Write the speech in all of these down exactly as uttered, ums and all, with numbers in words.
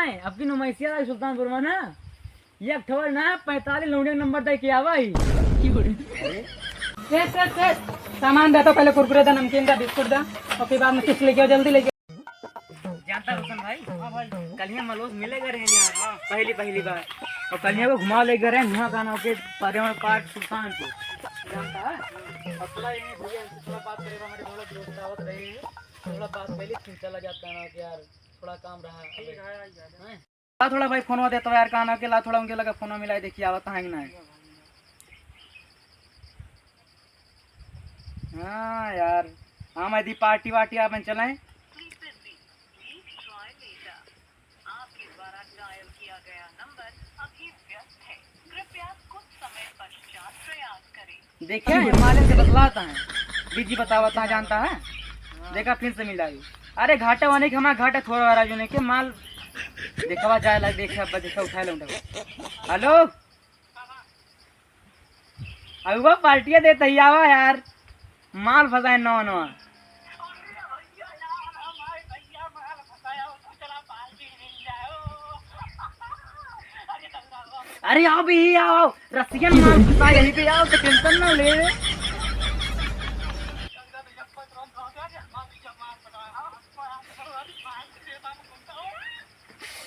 अब की नुमाइशिया लागी सुल्तानपुर में ना, एक ठवर ना, पैंतालीस लौंडे नंबर दे के आवा ही। ए, ए, ए, सामान दे तो, पहले कुरकुरे दे, नमकीन दे, बिस्कुट दे, ओके बाद में चिप्स लेके आओ, जल्दी लेके आओ। जानता रोशन भाई? हाँ भाई। कल यहाँ मलोस मिले गए रहे हैं यहाँ, पहली, पहली बार। और कल यहाँ को घुमा ले गए रहे हैं, वहाँ का नाम के पर्यावरण पार्क सुल्तानपुर। जानता है? और थोड़ा ये भैया से थोड़ा बात करेगा, हमारे थोड़ा दोस्त आवत रहे हैं, थोड़ा बात पहले फिर चला जाता है ना कि यार, थोड़ा काम रहा। ठीक है, आ जाओ। हैं? ला थोड़ा भाई फोनवा देता यार, काना के ला थोड़ा उनके लगे फोनवा मिलाई देखी आवत हैं कि नहीं। हाँ यार, हम यदि पार्टी वार्टी आप चलें। आपके द्वारा डायल किया गया नंबर अभी व्यस्त है। कृपया कुछ समय पश्चात प्रयास करें। देखा है, मालिक से बतलाता है, बिजी बतावता है, जानता है। देखा, फिर से मिलाई। अरे घाटा वाले के हमारा घाटा थोड़ा वाला जो नहीं के माल। देखवा जाए लग, देखा, अब देखा, उठा लो, उठा लो। हेलो, अब वो पार्टियाँ देता ही आवा यार, माल फंसाए नवा नवा। अरे आओ भी, आओ, आओ। रसियन माल फंसा यहीं पे आओ, तो टेंशन ना ले।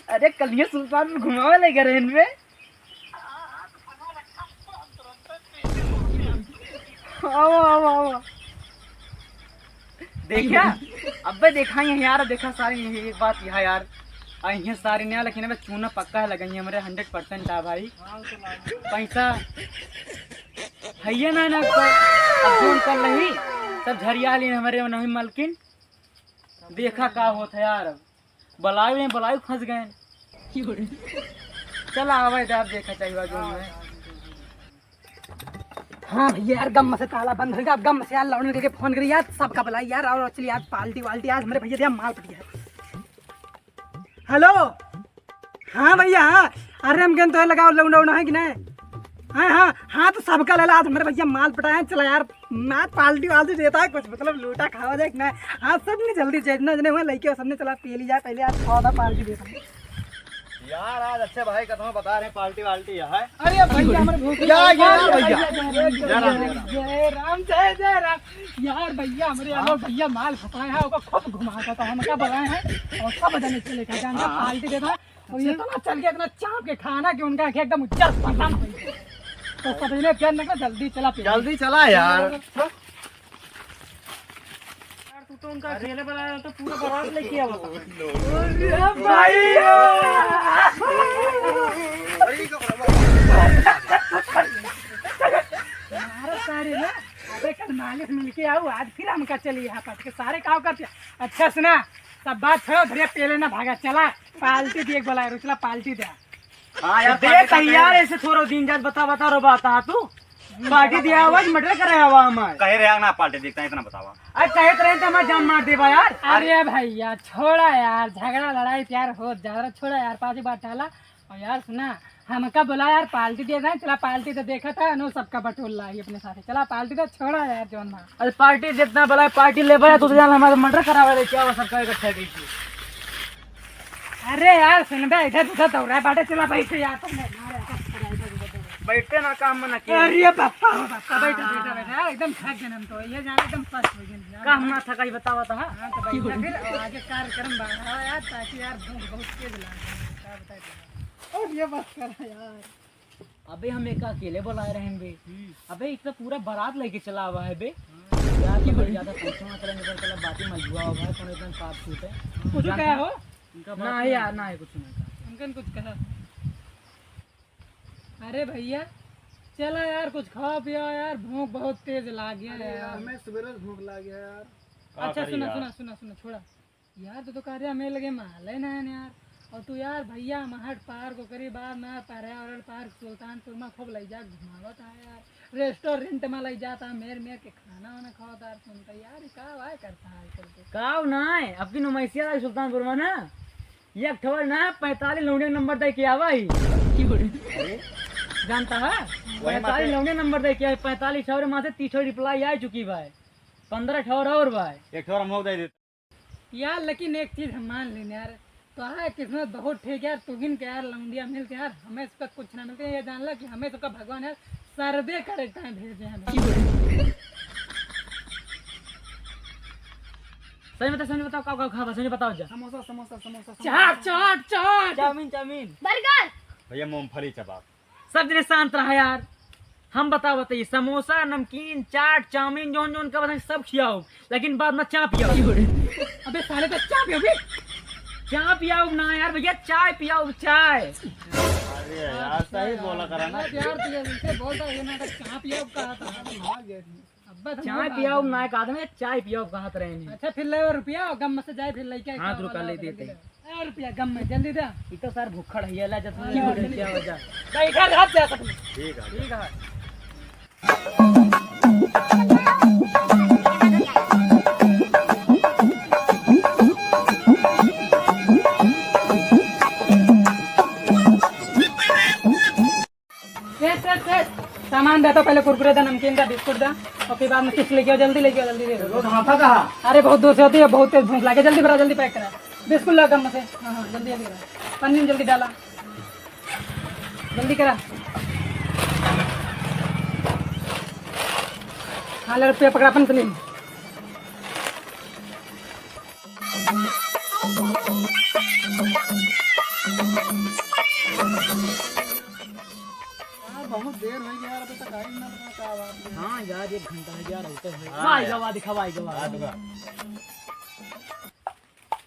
अरे कलिया सुल्तान घुमावे ले गए इनमें। आओ, आओ, आओ। देखा, अबे देखा ये यार, देखा सारे, ये एक बात यह यार, आ ये सारे नया, लेकिन अबे चूना पक्का है, लगा ये हमारे हंड्रेड परसेंट आ भाई। पैसा है ये ना, ना कोई। अब फोन कर रही, तब झरिया ली हमारे नहीं मलकिन। देखा का होत है यार, अब बलायु नहीं बलायु फंस गए। चला आवे दे, अब देखा चाहिए जो है। हाँ भैया यार, गम से ताला बंद होगा। अब गम से यार लौंडन के फोन करी यार, सबका बुलाई यार, और चलिए यार पार्टी वाल्टी आज मेरे भैया दिया माल पटिया है। हेलो, हाँ भैया, हाँ। अरे हम कहते तो लगाओ लौंडा उंडा है कि नहीं? हाँ, हाँ, हाँ, तो सबका ले ला, आज हमारे भैया माल पटाए हैं, चला यार, ना पार्टी वाल्टी देता है कुछ, मतलब लूटा खावा जाए कि नहीं? हाँ, सब ने जल्दी जितना जने हुए लइके सबने चला पी ली जाए, पहले यार खावा था पार्टी देता है। यार, आज अच्छे भाई का तुम्हें बता रहे हैं, पार्टी वाल्टी है। अरे भैया, हमारे भूख या, या, लगी है। भैया। जय राम, जय राम। जय राम, जय, जय राम। यार भैया, हमारे हाँ। यार भैया माल फंसाए हैं, ओका खूब घुमाता था, हम क्या बुलाए हैं और सब जने चले गए, जानता हाँ। पार्टी देता है। और ये तो ना चल गया इतना चाप के खाना कि उनका आंखें एकदम उज्जर पसंद हो गई। तो सब इन्हें प्यार ना जल्दी चला पी। जल्दी चला यार। हाँ? यार, तू तो उनका अकेले बुलाया, तो पूरा बारात लेके आवा था। अरे भाई! अरे सारे ना, अबे कल मालिक मिलके आओ, आज फिर हमका चली यहाँ पर के सारे काम करते। अच्छा सुना, सब बात छोड़ो, भैया पेले ना भागा, चला पार्टी दे, एक बोला रुचला पार्टी दे। हाँ यार, दे पार्टी तैयार है। ऐसे थोड़ा दिन जात बता बता रो बात हाँ तू। पार्टी दिया हुआ कि मर्डर करे हवा हमार। कहे रहे ना पार्टी देखता है, इतना बतावा। अरे कहे तो रहे तो हमार जान मार देबा यार। अरे भैया छोड़ा यार, झगड़ा लड़ाई प्यार हो ज्यादा, छोड़ा यार, पाँच बार टाला। और यार सुना, हमका बोला यार पार्टी दे रहे, चला पार्टी तो देखा था, नो सबका बटोर लाई अपने साथे, चला पार्टी तो छोड़ा यार जौन ना। अरे पार्टी जितना बोला है, पार्टी ले भाई, तू तो जान हमारा मर्डर करावे रहे, क्या हुआ सबका इकट्ठा कइके। अरे यार, सुन बे, इधर उधर दौड़ा बाटे, चला बैठ यार, तुम बैठ ना, काम में ना किया। अरे बापा, हो बापा, बैठ, बैठ, बैठ, यार, एकदम थक गए हम तो, ये जाने एकदम पस्त हो गए यार। का हम ना थका, ये बतावा तो, हाँ? हाँ, तो बैठ ना फिर, और आगे कार्यक्रम बढ़ावा यार, ताकि यार भूख बहुत तेज लागे, क्या बताए तुमको? और ये बस करा यार। अबे हम एक अकेले बुलाए रहे हैं बे। हम्म। अबे एक तो पूरा बारात लेके चला हुआ है बे। हाँ। यार तो बड़ी ज्यादा पैसा ना चला, निकल चला बाकी मलबुआ हुआ है, कोनो एकदम साफ सूट है। कुछ जानता कहा है? हो? उनका बात ना है नहीं। यार, ना है कुछ नहीं कहा। उनकन कुछ कहा। अरे भैया, चला यार, कुछ खावा पिया यार, भूख बहुत तेज लाग गया अरे यार, यार। हमें सुबह से भूख लाग गया यार। का अच्छा, करी सुना, यार? सुना, सुना, सुना, छोड़ा। यार, तू तो कह रहा, मेरे लगे माल है ना यार। और तू यार, भैया, महट पार्क ओकरी बाद में पर्यावरण पार्क सुल्तानपुर में खूब लई जा घुमावत है यार, रेस्टोरेंट में लई जाता, मेर मेर के खाना वाना खावत यार। सुनता यार, ये का वाय करता है आजकल के? काव ना है, अब की नुमाइशिया लागी सुल्तानपुर में ना, ये अक्टूबर ना पैंतालीस लौंडे नंबर दे के आवा ही। जानता है? वही पैंतालीस माते। लौंडे नंबर दे के आए, पैंतालीस और माँ से तीस रिप्लाई आ चुकी भाई, पन्द्रह ठौर और भाई। एक ठौर हम लोग दे देते। यार, लेकिन एक चीज हम मान लेने यार, तो है किस्मत बहुत ठीक यार, तुहिन के यार लौंडिया मिल के यार हमें सबका कुछ ना मिलते। ये जान ला कि हमें सबका भगवान यार सर्वे करे टाइम भेजे हैं। सही बताओ, सही बताओ, का का खावा, सही बताओ जा। Samosa, samosa, samosa, samosa. Chaat, chaat, chaat. Chowmein, chowmein. Burger. भैया मूंगफली चबाओ। सब जने शांत रहा यार। हम बताओ बताइए, समोसा, नमकीन, चाट, चाउमीन, जौन जौन का बताइए सब खियाओ, लेकिन बाद में चाय पियाओ। अबे साले तो चाय पियो बे। चाय पियाओ ना यार भैया, चाय पियाओ, चाय। अरे यार, सही बोला करा ना। यार, तू ऐसे बोलता है, मैं तो चाय पियाओ कहा था। अब्बा तो चाय पियाओ ना, एक आदमी चाय पियाओ कहत रहे हैं। अच्छा, फिर ले रुपया, गम में से जाए, फिर लेके हाँ, आओ, रुका, ले देते हैं। ए, रुपया गम में, जल्दी दे। ई तो सर भुक्खड़ है, ये ला, जब हाँ, तुमने ले, क्या हो जा। बैठा रह जा सब। ठीक है। ठीक है। ए, ए, ए, सामान दे तो, पहले कुरकुरे दे, नमकीन दे, बिस्कुट दे, ओके बाद में चिप्स लेके आओ, जल्दी लेके आओ, जल्दी लेके आओ। रोज हाथा कहा? अरे बहुत दूर से होती है, बहुत तेज भूख लागे, जल्दी भरा, जल्दी पैक करा। बिस्कुट ला गम से, हाँ, हाँ, जल्दी, जल्दी करा, पन्नी में जल्दी डाला, जल्दी करा। हाँ, ले रुपया पकड़ा अपन पन्नी में। यार, बहुत देर हो गया यार, अभी तक आई ना, पता का बात है। हाँ यार, एक घंटा है यार, होते हुए। हाँ वाह, यार। गवा दिखा, वाह, गवा। हाँ, दिखा।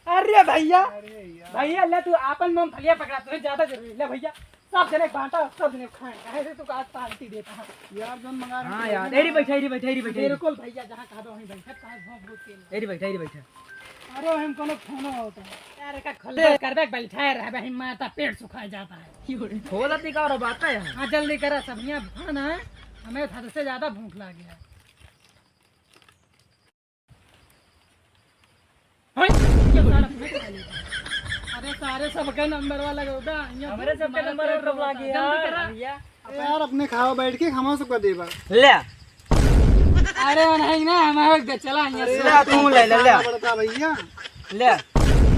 अरे भैया, अरे यार। भैया, ले तू आपन मूंगफलिया पकड़ा, तुझे ज्यादा जरूरी। ले भैया, सब जने बांटा, सब जने खाए। काहे से तू आज पार्टी देता है? यार, जौन मंगा रहे हाँ हैं, यार, वही एरी मंगा बैठा, एरी बैठा, एरी बैठा, एरी। बिल्कुल भैया, जहाँ कहा दो वहीं बैठा, कहाँ भौंक भौंक के ले। एरी बैठा, एरी बैठा। अरे, हम कोनो फोनो होता है। यार, एका खोल दे, कर दे, बैठा है, रह बे, माता पेट सुखाए जाता है। खोल दी का और बात है। हाँ, जल्दी करा, सब यहाँ खाना है, हमें हद से ज्यादा भूख लाग गया है। अरे सारे सबके नंबर वाला गौदा, यहाँ हमरे सबके नंबर वाला कब लागी जल्दी यार, करा। भैया। अबे यार, अपने खावा बैठ के, खावा सबका देबा। ले। अरे नहीं ना, हम हो गए, चला यहाँ से। ले, तू ले, ले, ले। बड़का भैया। ले।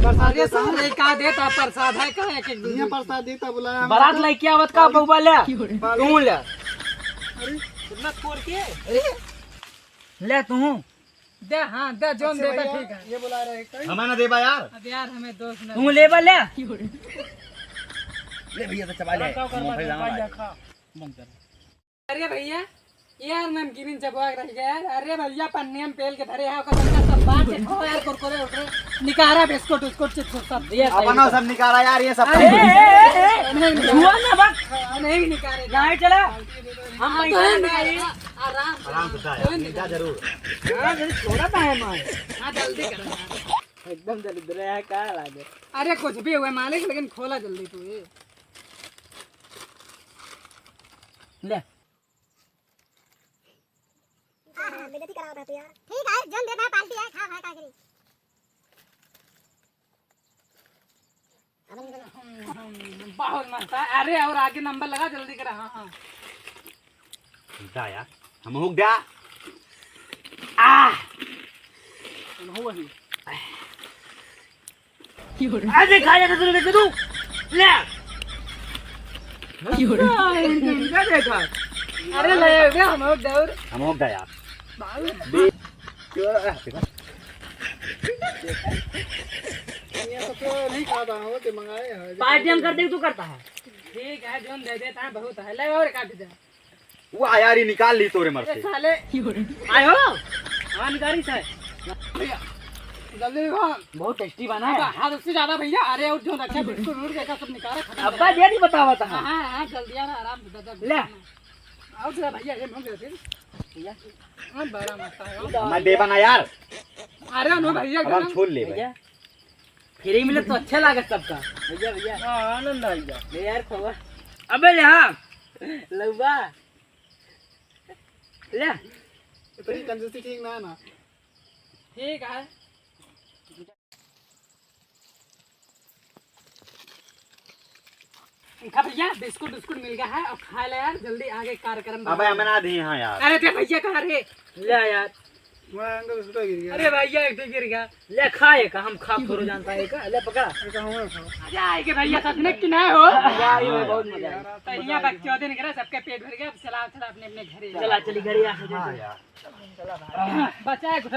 प्रसाद अरे देता हूँ। सारे का देता प्रसाद है, का एक एक दो ये दो। प्रसाद देता बुलाया हम बारात सबको। लेके आवत का बउआ ले। बारात। तू ले। अरे। कितना फोड़ के? अरे। ले तू। दे, हाँ, दे, जौन अच्छा देता भैया, ठीक है। ये बुला रहे हैं कहीं? हमें ना देबा यार। अब यार, हमें दोस्त ना तू लेबा ले। ले भैया, तो चबा ले। खा, खा, मूंगफली खा, लाना खा, भाई। खा। बंद कर। अरे भैया, यार, नमकीन चबवा के रह गया यार। अरे भैया, पन्नी में पेल के धरे हैं, ओकर बच्चा सब बांट के खाओ यार, कुरकुरे उरकुरे, निकारा, बिस्कुट उस्कुट, चिप्स उप्स सब। ये अपना सब निकारा यार, ये सब। अरे, ए, ए, ए, ए, नहीं, नहीं, छुआ ना बस। हाँ, नहीं निकारे। नहीं चला। हम हाँ, तो पैसा है नहीं निकारे। आराम से। आराम से जा यार, जा जरूर। हाँ, जल्दी छोड़ा था है मार। हाँ, जल्दी करो यार। एकदम दलिद्र है, का लागे? अरे, कुछ भी हुए मालिक, लेकिन खोला जल्दी तू ये। ले। हाँ, हाँ, बेइज्जती करावत है तू यार। ठीक है, जौन देता है पार्टी है, खा, खा, का करी। बहुत मस्त है। अरे, और आगे नंबर लगा, जल्दी करा। हाँ, हाँ। दा यार, हम हो गया। आ! हम हो वही। अरे, खा जा, तू, तू, तू। ले। क्या देखा? अरे, ले, ले, हम हो गया और हम हो गया यार। बाबू। ये तो क्यों नहीं खाता हूँ, तो मंगाए हैं। पार्टी हम कर दे, तू करता है। ठीक है, जौन दे देता है, बहुत है। ले और काट दे। वाह यार, ये निकाल ली तोरे मर अरे से। साले। आयो? हाँ, निकाली से। भैया, जल्दी दिखा। बहुत टेस्टी बना है। हाँ, उससे ज्यादा भैया, अरे और जौन रखा बिस्कुट उड़ गया, सब निकाला, खत्म अब्बा, करा। ये नहीं बतावा था। हाँ, हाँ, हाँ, जल्दी आ रहा, आराम से, दर्द ले। आओ जरा भैया, ये मांग लेते। भैया। हाँ, बड़ा मस्त है। हमारे देवा ना यार। अरे नो भैया, अब हम एकदम छोड़ ले भाई। भैया, फ्री मिले तो अच्छा लागे सबका। भैया, भैया। हाँ, आनंद आ गया। ले यार, खोआ। अबे ले, हाँ। लउबा। ले। इतनी कंजूसी ठीक ना है ना। ठीक है। खा भैया, बिस्कुट उस्कुट मिल गया है, अब खा ले यार, जल्दी आगे कार्यक्रम अबे, बढ़ाओ। हमें ना दी हाँ यार। अरे, दे भैया, कहाँ रे? ले यार। मैं एंगल से गिर गया। अरे भैया, एक ठे गिर गया। ले खा एक, हम खा थोड़ो जानता है का। ले पकड़ा। अरे कहाँ हुआ था? मजा आए के भैया, सच में कि ना हो? मजा आई है, बहुत मजा आई। तो यहाँ बकचोदी नहीं करा, सबके पेट भर गया। अब चला, चला अपने, अपने घरे। चला, चली घरे आ। हाँ यार। बचा है कुछ।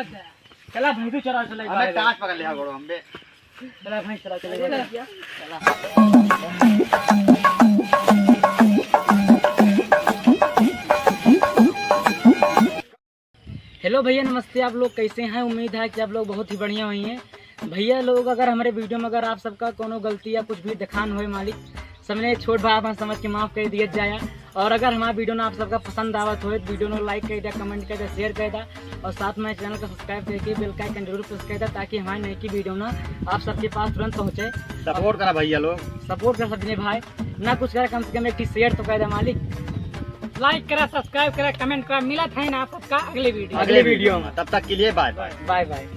चला भाई, तू चला, चला। अबे टांच पकड़ लिया गोड़ो हम बे। चला भाई, चला, चला, चला। हेलो भैया, नमस्ते। आप लोग कैसे हैं? उम्मीद है कि आप लोग बहुत ही बढ़िया हुई हैं। भैया लोग, अगर हमारे वीडियो में अगर आप सबका कोनो गलती या कुछ भी दिखान होए मालिक, सबने छोट भाई बहन समझ के माफ़ कर दिया जाए। और अगर हमारा वीडियो ना आप सबका पसंद आवत होए तो वीडियो ना लाइक कर दिया, कमेंट कर दिया, शेयर कर दिया और साथ में चैनल को सब्सक्राइब करके बेल का आइकन जरूर प्रेस कर दिया, ताकि हमारी नई की वीडियो ना आप सबके पास तुरंत पहुँचे। सपोर्ट करा भैया लोग। सपोर्ट कर सकते भाई, ना कुछ करा, कम से कम एक शेयर तो कर दे मालिक। लाइक करा, सब्सक्राइब करा, कमेंट करा। मिलत है ना आप सबका अगले वीडियो। अगले वीडियो में। तब तक के लिए बाय बाय। Bye bye.